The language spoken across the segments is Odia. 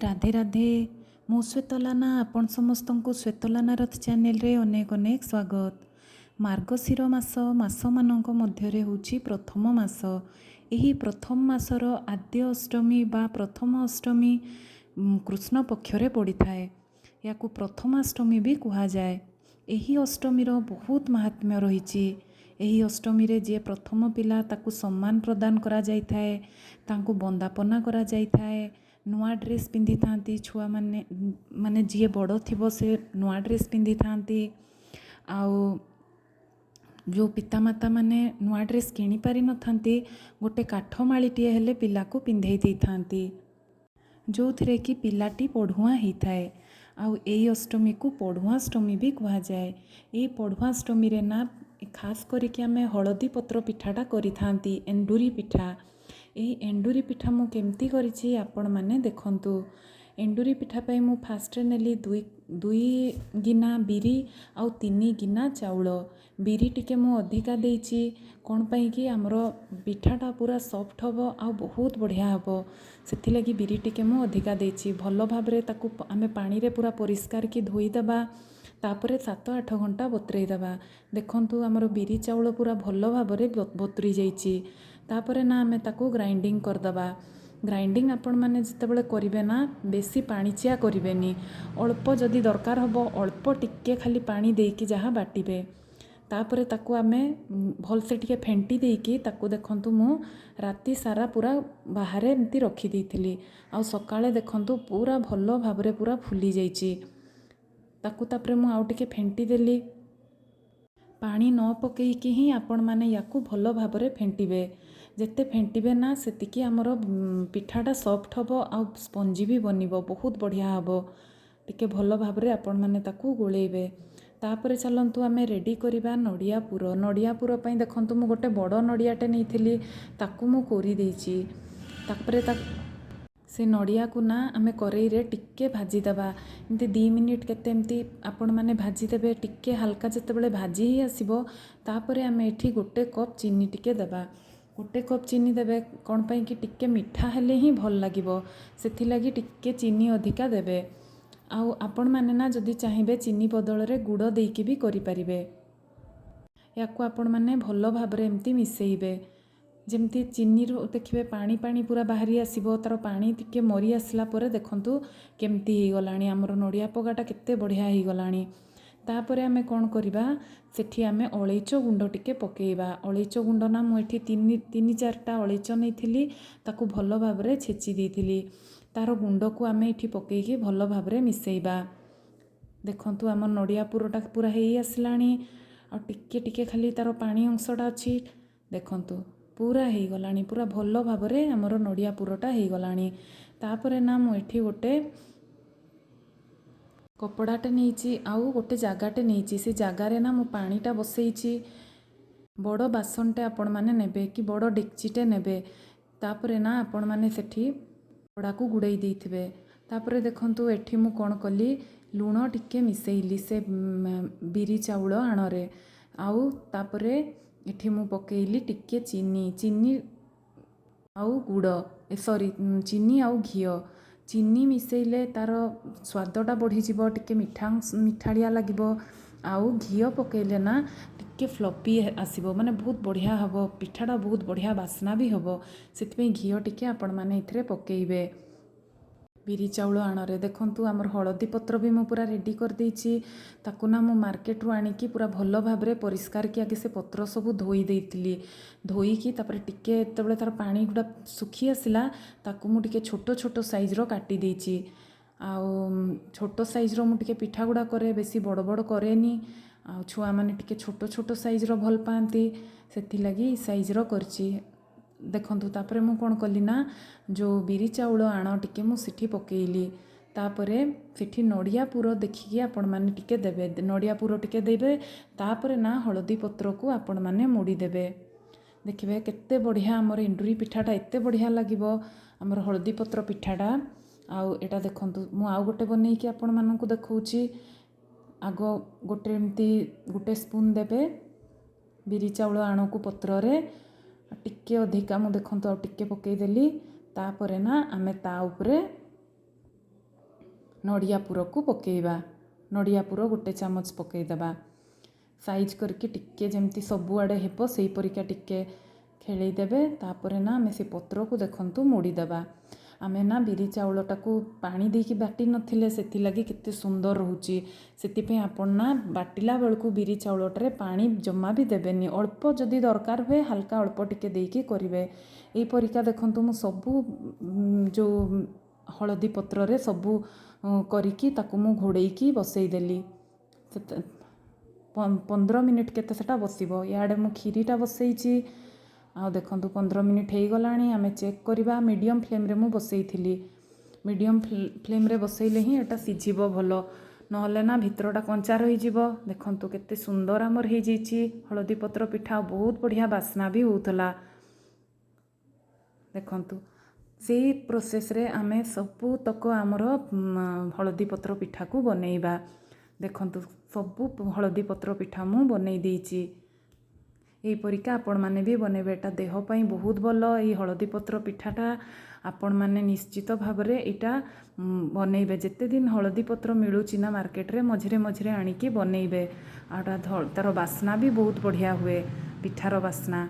ରାଧେ ରାଧେ। ମୁଁ ଶ୍ୱେତଲାନା, ଆପଣ ସମସ୍ତଙ୍କୁ ଶ୍ୱେତଲାନା ରଥ ଚ୍ୟାନେଲରେ ଅନେକ ଅନେକ ସ୍ୱାଗତ। ମାର୍ଗଶିର ମାସ ମାସମାନଙ୍କ ମଧ୍ୟରେ ହେଉଛି ପ୍ରଥମ ମାସ। ଏହି ପ୍ରଥମ ମାସର ଆଦ୍ୟ ଅଷ୍ଟମୀ ବା ପ୍ରଥମ ଅଷ୍ଟମୀ କୃଷ୍ଣ ପକ୍ଷରେ ପଡ଼ିଥାଏ। ୟାକୁ ପ୍ରଥମାଷ୍ଟମୀ ବି କୁହାଯାଏ। ଏହି ଅଷ୍ଟମୀର ବହୁତ ମାହାତ୍ମ୍ୟ ରହିଛି। ଏହି ଅଷ୍ଟମୀରେ ଯିଏ ପ୍ରଥମ ପିଲା, ତାକୁ ସମ୍ମାନ ପ୍ରଦାନ କରାଯାଇଥାଏ, ତାଙ୍କୁ ବନ୍ଦାପନା କରାଯାଇଥାଏ। ନୂଆ ଡ୍ରେସ୍ ପିନ୍ଧିଥାନ୍ତି ଛୁଆମାନେ, ମାନେ ଯିଏ ବଡ଼ ଥିବ ସେ ନୂଆ ଡ୍ରେସ୍ ପିନ୍ଧିଥାନ୍ତି। ଆଉ ଯେଉଁ ପିତାମାତା ମାନେ ନୂଆ ଡ୍ରେସ୍ କିଣିପାରିନଥାନ୍ତି, ଗୋଟେ କାଠ ମାଳିଟିଏ ହେଲେ ପିଲାକୁ ପିନ୍ଧେଇ ଦେଇଥାନ୍ତି, ଯେଉଁଥିରେ କି ପିଲାଟି ପଢ଼ୁଆଁ ହେଇଥାଏ। ଆଉ ଏଇ ଅଷ୍ଟମୀକୁ ପଢ଼ୁଆଁ ଅଷ୍ଟମୀ ବି କୁହାଯାଏ। ଏଇ ପଢ଼ୁଆଁ ଅଷ୍ଟମୀରେ ନା ଖାସ୍ କରିକି ଆମେ ହଳଦୀ ପତ୍ର ପିଠାଟା କରିଥାନ୍ତି, ଏଣ୍ଡୁରି ପିଠା। ଏହି ଏଣ୍ଡୁରି ପିଠା ମୁଁ କେମିତି କରିଛି, ଆପଣମାନେ ଦେଖନ୍ତୁ। ଏଣ୍ଡୁରି ପିଠା ପାଇଁ ମୁଁ ଫାଷ୍ଟରେ ନେଲି ଦୁଇ ଦୁଇ ଗିନା ବିରି ଆଉ 3 ଗିନା ଚାଉଳ। ବିରି ଟିକେ ମୁଁ ଅଧିକା ଦେଇଛି, କ'ଣ ପାଇଁକି ଆମର ପିଠାଟା ପୁରା ସଫ୍ଟ ହେବ ଆଉ ବହୁତ ବଢ଼ିଆ ହେବ, ସେଥିଲାଗି ବିରି ଟିକେ ମୁଁ ଅଧିକା ଦେଇଛି। ଭଲ ଭାବରେ ତାକୁ ଆମେ ପାଣିରେ ପୁରା ପରିଷ୍କାର କି ଧୋଇଦେବା, ତାପରେ 7-8 ଘଣ୍ଟା ବତୁରେଇ ଦେବା। ଦେଖନ୍ତୁ, ଆମର ବିରି ଚାଉଳ ପୁରା ଭଲ ଭାବରେ ବତୁରି ଯାଇଛି। ତାପରେ ନା ଆମେ ତାକୁ ଗ୍ରାଇଣ୍ଡିଙ୍ଗ କରିଦେବା। ଗ୍ରାଇଣ୍ଡିଙ୍ଗ ଆପଣମାନେ ଯେତେବେଳେ କରିବେ ନା, ବେଶୀ ପାଣିଚିଆ କରିବେନି। ଅଳ୍ପ ଯଦି ଦରକାର ହେବ, ଅଳ୍ପ ଟିକେ ଖାଲି ପାଣି ଦେଇକି ଯାହା ବାଟିବେ। ତାପରେ ତାକୁ ଆମେ ଭଲସେ ଟିକେ ଫେଣ୍ଟି ଦେଇକି ତାକୁ, ଦେଖନ୍ତୁ, ମୁଁ ରାତି ସାରା ପୁରା ବାହାରେ ଏମିତି ରଖିଦେଇଥିଲି। ଆଉ ସକାଳେ ଦେଖନ୍ତୁ, ପୁରା ଭଲ ଭାବରେ ପୁରା ଫୁଲି ଯାଇଛି। ତାକୁ ତାପରେ ମୁଁ ଆଉ ଟିକେ ଫେଣ୍ଟି ଦେଲି। ପାଣି ନ ପକେଇକି ହିଁ ଆପଣମାନେ ୟାକୁ ଭଲ ଭାବରେ ଫେଣ୍ଟିବେ। ଯେତେ ଫେଣ୍ଟିବେ ନା, ସେତିକି ଆମର ପିଠାଟା ସଫ୍ଟ ହେବ ଆଉ ସ୍ପଞ୍ଜି ବି ବନିବ, ବହୁତ ବଢ଼ିଆ ହେବ। ଟିକେ ଭଲ ଭାବରେ ଆପଣମାନେ ତାକୁ ଗୋଳେଇବେ। ତାପରେ ଚାଲନ୍ତୁ ଆମେ ରେଡ଼ି କରିବା ନଡ଼ିଆ ପୁର। ନଡ଼ିଆ ପୁର ପାଇଁ ଦେଖନ୍ତୁ, ମୁଁ ଗୋଟେ ବଡ଼ ନଡ଼ିଆଟେ ନେଇଥିଲି, ତାକୁ ମୁଁ କୋରି ଦେଇଛି। ତାପରେ ସେ ନଡ଼ିଆକୁ ନା ଆମେ କରେଇରେ ଟିକେ ଭାଜିଦେବା। ଏମିତି 2 ମିନିଟ୍ କେତେ ଏମିତି ଆପଣମାନେ ଭାଜିଦେବେ। ଟିକେ ହାଲକା ଯେତେବେଳେ ଭାଜି ହେଇ ଆସିବ, ତାପରେ ଆମେ ଏଠି ଗୋଟେ କପ୍ ଚିନି ଟିକେ ଦେବା। ଗୋଟେ କପ୍ ଚିନି ଦେବେ, କ'ଣ ପାଇଁ କି ଟିକେ ମିଠା ହେଲେ ହିଁ ଭଲ ଲାଗିବ, ସେଥିଲାଗି ଟିକେ ଚିନି ଅଧିକା ଦେବେ। ଆଉ ଆପଣମାନେ ନା ଯଦି ଚାହିଁବେ, ଚିନି ବଦଳରେ ଗୁଡ଼ ଦେଇକି ବି କରିପାରିବେ। ୟାକୁ ଆପଣମାନେ ଭଲ ଭାବରେ ଏମିତି ମିଶାଇବେ। ଯେମିତି ଚିନିରୁ ଦେଖିବେ ପାଣି ପାଣି ପୁରା ବାହାରି ଆସିବ। ତା'ର ପାଣି ଟିକେ ମରି ଆସିଲା ପରେ ଦେଖନ୍ତୁ କେମିତି ହେଇଗଲାଣି ଆମର ନଡ଼ିଆ ପଗାଟା, କେତେ ବଢ଼ିଆ ହେଇଗଲାଣି। ତାପରେ ଆମେ କ'ଣ କରିବା? ସେଠି ଆମେ ଅଳେଇଚ ଗୁଣ୍ଡ ଟିକେ ପକାଇବା। ଅଳେଇଚ ଗୁଣ୍ଡ ନା ମୁଁ ଏଠି ତିନି ତିନି ଚାରିଟା ଅଳେଇଚ ନେଇଥିଲି, ତାକୁ ଭଲ ଭାବରେ ଛେଚି ଦେଇଥିଲି। ତା'ର ଗୁଣ୍ଡକୁ ଆମେ ଏଠି ପକାଇକି ଭଲ ଭାବରେ ମିଶାଇବା। ଦେଖନ୍ତୁ, ଆମ ନଡ଼ିଆ ପୁରଟା ପୁରା ହେଇ ଆସିଲାଣି ଆଉ ଟିକେ ଟିକେ ଖାଲି ତା'ର ପାଣି ଅଂଶଟା ଅଛି। ଦେଖନ୍ତୁ, ପୁରା ହେଇଗଲାଣି, ପୁରା ଭଲ ଭାବରେ ଆମର ନଡ଼ିଆ ପୁରଟା ହେଇଗଲାଣି। ତାପରେ ନା ମୁଁ ଏଠି ଗୋଟେ କପଡ଼ାଟେ ନେଇଛି ଆଉ ଗୋଟେ ଜାଗାଟେ ନେଇଛି। ସେ ଜାଗାରେ ନା ମୁଁ ପାଣିଟା ବସେଇଛି। ବଡ଼ ବାସନଟେ ଆପଣମାନେ ନେବେ କି ବଡ଼ ଡେକ୍ଚିଟେ ନେବେ। ତାପରେ ନା ଆପଣମାନେ ସେଠି କପଡ଼ାକୁ ଗୁଡ଼େଇ ଦେଇଥିବେ। ତାପରେ ଦେଖନ୍ତୁ, ଏଠି ମୁଁ କ'ଣ କଲି? ଲୁଣ ଟିକେ ମିଶାଇଲି ସେ ବିରି ଚାଉଳ ଆଣରେ। ଆଉ ତାପରେ ଏଠି ମୁଁ ପକାଇଲି ଟିକେ ଚିନି, ଚିନି ଆଉ ଗୁଡ଼, ଏ ସରି, ଚିନି ଆଉ ଘିଅ। ଚିନି ମିଶାଇଲେ ତା'ର ସ୍ୱାଦଟା ବଢ଼ିଯିବ, ଟିକେ ମିଠା ମିଠାଳିଆ ଲାଗିବ। ଆଉ ଘିଅ ପକାଇଲେ ନା ଟିକେ ଫ୍ଲପି ଆସିବ, ମାନେ ବହୁତ ବଢ଼ିଆ ହେବ ପିଠାଟା, ବହୁତ ବଢ଼ିଆ ବାସ୍ନା ବି ହେବ। ସେଥିପାଇଁ ଘିଅ ଟିକେ ଆପଣମାନେ ଏଥିରେ ପକାଇବେ ବିରି ଚାଉଳ ଆଣରେ। ଦେଖନ୍ତୁ, ଆମର ହଳଦୀ ପତ୍ର ବି ମୁଁ ପୁରା ରେଡ଼ି କରିଦେଇଛି। ତାକୁ ନା ମୁଁ ମାର୍କେଟରୁ ଆଣିକି ପୁରା ଭଲ ଭାବରେ ପରିଷ୍କାର କି ଆଗେ ସେ ପତ୍ର ସବୁ ଧୋଇ ଦେଇଥିଲି। ଧୋଇକି ତାପରେ ଟିକେ ଯେତେବେଳେ ତା'ର ପାଣି ଗୁଡ଼ା ଶୁଖି ଆସିଲା, ତାକୁ ମୁଁ ଟିକେ ଛୋଟ ଛୋଟ ସାଇଜ୍ର କାଟି ଦେଇଛି। ଆଉ ଛୋଟ ସାଇଜ୍ର ମୁଁ ଟିକେ ପିଠା ଗୁଡ଼ା କରେ, ବେଶୀ ବଡ଼ ବଡ଼ କରେନି। ଆଉ ଛୁଆମାନେ ଟିକେ ଛୋଟ ଛୋଟ ସାଇଜ୍ର ଭଲ ପାଆନ୍ତି, ସେଥିଲାଗି ସାଇଜ୍ର କରିଛି। ଦେଖନ୍ତୁ, ତାପରେ ମୁଁ କ'ଣ କଲି ନା ଯେଉଁ ବିରି ଚାଉଳ ଆଣ ଟିକେ ମୁଁ ସେଠି ପକାଇଲି। ତାପରେ ସେଠି ନଡ଼ିଆ ପୁର ଦେଖିକି ଆପଣମାନେ ଟିକେ ଦେବେ, ନଡ଼ିଆ ପୁର ଟିକେ ଦେବେ। ତାପରେ ନା ହଳଦୀ ପତ୍ରକୁ ଆପଣମାନେ ମୋଡ଼ିଦେବେ। ଦେଖିବେ କେତେ ବଢ଼ିଆ ଆମର ଏଣ୍ଡୁରି ପିଠାଟା, ଏତେ ବଢ଼ିଆ ଲାଗିବ ଆମର ହଳଦୀ ପତ୍ର ପିଠାଟା। ଆଉ ଏଇଟା ଦେଖନ୍ତୁ, ମୁଁ ଆଉ ଗୋଟେ ବନେଇକି ଆପଣମାନଙ୍କୁ ଦେଖାଉଛି। ଆଗ ଗୋଟେ ଏମିତି ଗୋଟେ ସ୍ପୁନ୍ ଦେବେ ବିରି ଚାଉଳ ଆଣକୁ ପତ୍ରରେ। ଟିକେ ଅଧିକା ମୁଁ ଦେଖନ୍ତୁ ଆଉ ଟିକେ ପକାଇଦେଲି। ତାପରେ ନା ଆମେ ତା ଉପରେ ନଡ଼ିଆ ପୁରକୁ ପକାଇବା। ନଡ଼ିଆ ପୁର ଗୋଟେ ଚାମଚ ପକାଇଦେବା। ସାଇଜ୍ କରିକି ଟିକେ ଯେମିତି ସବୁଆଡ଼େ ହେବ, ସେଇପରିକା ଟିକେ ଖେଳେଇ ଦେବେ। ତାପରେ ନା ଆମେ ସେ ପତ୍ରକୁ ଦେଖନ୍ତୁ ମୋଡ଼ିଦେବା। ଆମେ ନା ବିରି ଚାଉଳଟାକୁ ପାଣି ଦେଇକି ବାଟି ନଥିଲେ, ସେଥିଲାଗି କେତେ ସୁନ୍ଦର ରହୁଛି। ସେଥିପାଇଁ ଆପଣ ନା ବାଟିଲା ବେଳକୁ ବିରି ଚାଉଳଟାରେ ପାଣି ଜମା ବି ଦେବେନି। ଅଳ୍ପ ଯଦି ଦରକାର ହୁଏ, ହାଲକା ଅଳ୍ପ ଟିକେ ଦେଇକି କରିବେ। ଏଇପରିକା ଦେଖନ୍ତୁ, ମୁଁ ସବୁ ଯେଉଁ ହଳଦୀ ପତ୍ରରେ ସବୁ କରିକି ତାକୁ ମୁଁ ଘୋଡ଼େଇକି ବସେଇଦେଲି। 15 ମିନିଟ୍ କେତେ ସେଟା ବସିବ। ଇଆଡ଼େ ମୁଁ କ୍ଷୀରିଟା ବସେଇଛି। ଆଉ ଦେଖନ୍ତୁ, 15 ମିନିଟ୍ ହେଇଗଲାଣି, ଆମେ ଚେକ୍ କରିବା। ମିଡ଼ିୟମ୍ ଫ୍ଲେମ୍ରେ ମୁଁ ବସେଇଥିଲି। ମିଡ଼ିୟମ୍ ଫ୍ଲେମ୍ରେ ବସେଇଲେ ହିଁ ଏଇଟା ସିଝିବ ଭଲ, ନହେଲେ ନା ଭିତରଟା କଞ୍ଚା ରହିଯିବ। ଦେଖନ୍ତୁ, କେତେ ସୁନ୍ଦର ଆମର ହେଇଯାଇଛି ହଳଦୀ ପତ୍ର ପିଠା। ବହୁତ ବଢ଼ିଆ ବାସ୍ନା ବି ହେଉଥିଲା। ଦେଖନ୍ତୁ, ସେଇ ପ୍ରୋସେସ୍ରେ ଆମେ ସବୁତକ ଆମର ହଳଦୀ ପତ୍ର ପିଠାକୁ ବନେଇବା। ଦେଖନ୍ତୁ, ସବୁ ହଳଦୀ ପତ୍ର ପିଠା ମୁଁ ବନେଇ ଦେଇଛି। ଏହିପରିକା ଆପଣମାନେ ବି ବନେଇବେ। ଏଇଟା ଦେହ ପାଇଁ ବହୁତ ଭଲ, ଏଇ ହଳଦୀ ପତ୍ର ପିଠାଟା। ଆପଣମାନେ ନିଶ୍ଚିତ ଭାବରେ ଏଇଟା ବନେଇବେ। ଯେତେ ଦିନ ହଳଦୀ ପତ୍ର ମିଳୁଛି ନା ମାର୍କେଟରେ, ମଝିରେ ମଝିରେ ଆଣିକି ବନେଇବେ। ଆଉ ତା'ର ବାସ୍ନା ବି ବହୁତ ବଢ଼ିଆ ହୁଏ, ପିଠାର ବାସ୍ନା।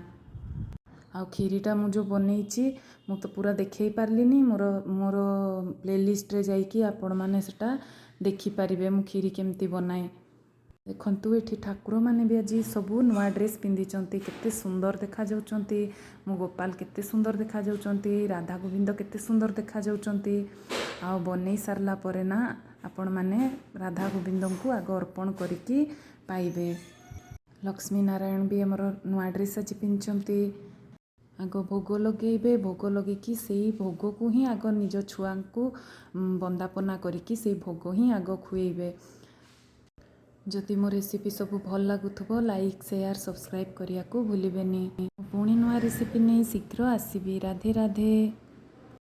ଆଉ କ୍ଷୀରିଟା ମୁଁ ଯେଉଁ ବନେଇଛି, ମୁଁ ତ ପୁରା ଦେଖେଇ ପାରିଲିନି। ମୋର ମୋର ପ୍ଲେଲିଷ୍ଟରେ ଯାଇକି ଆପଣମାନେ ସେଟା ଦେଖିପାରିବେ, ମୁଁ କ୍ଷୀରି କେମିତି ବନାଏ। ଦେଖନ୍ତୁ, ଏଠି ଠାକୁରମାନେ ବି ଆଜି ସବୁ ନୂଆ ଡ୍ରେସ୍ ପିନ୍ଧିଛନ୍ତି, କେତେ ସୁନ୍ଦର ଦେଖାଯାଉଛନ୍ତି। ମୋ ଗୋପାଳ କେତେ ସୁନ୍ଦର ଦେଖାଯାଉଛନ୍ତି, ରାଧା ଗୋବିନ୍ଦ କେତେ ସୁନ୍ଦର ଦେଖାଯାଉଛନ୍ତି। ଆଉ ବନେଇ ସାରିଲା ପରେ ନା ଆପଣମାନେ ରାଧା ଗୋବିନ୍ଦଙ୍କୁ ଆଗ ଅର୍ପଣ କରିକି ପାଇବେ। ଲକ୍ଷ୍ମୀ ନାରାୟଣ ବି ଆମର ନୂଆ ଡ୍ରେସ୍ ଆଜି ପିନ୍ଧିଛନ୍ତି। ଆଗ ଭୋଗ ଲଗେଇବେ। ଭୋଗ ଲଗେଇକି ସେଇ ଭୋଗକୁ ହିଁ ଆଗ ନିଜ ଛୁଆଙ୍କୁ ବନ୍ଦାପନା କରିକି ସେଇ ଭୋଗ ହିଁ ଆଗ ଖୁଏଇବେ। ଯଦି ମୋ ରେସିପି ସବୁ ଭଲ ଲାଗୁଥିବ, ଲାଇକ୍, ସେୟାର, ସବସ୍କ୍ରାଇବ୍ କରିବାକୁ ଭୁଲିବେନି। ପୁଣି ନୂଆ ରେସିପି ନେଇ ଶୀଘ୍ର ଆସିବି। ରାଧେ ରାଧେ।